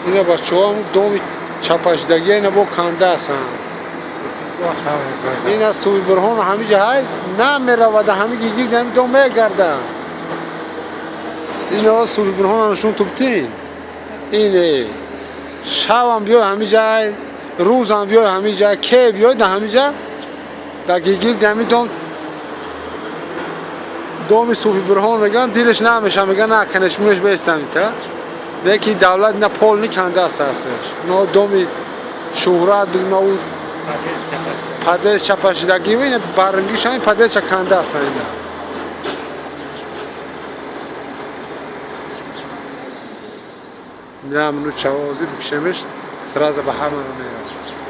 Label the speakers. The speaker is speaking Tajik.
Speaker 1: Ина бачаҳо доми чапашидагия ина бо канда ҳастанд. Ина Суфи Бурҳон ҳамиҷа ҳай намеравада, ҳами гигир ҳами дом мегарда. Ино Суфи Бурҳон нишон тубтин. Ине шавам биёй ҳамиҷа, рӯзам биёй ҳамиҷа, ке биёй да ҳамиҷа да гигир ҳами дом доми Суфи Бурҳон меган дилаш намеша, меган на канешмунеш бестамита. Лекин давлат ина полни канда аст ҳасташ. Но доми шӯҳрат на у падез чапашидагӣ ина барнгиш ҳамин падезша канда астан ина. Намну чавози бикшемеш сразу ба ҳама меравад.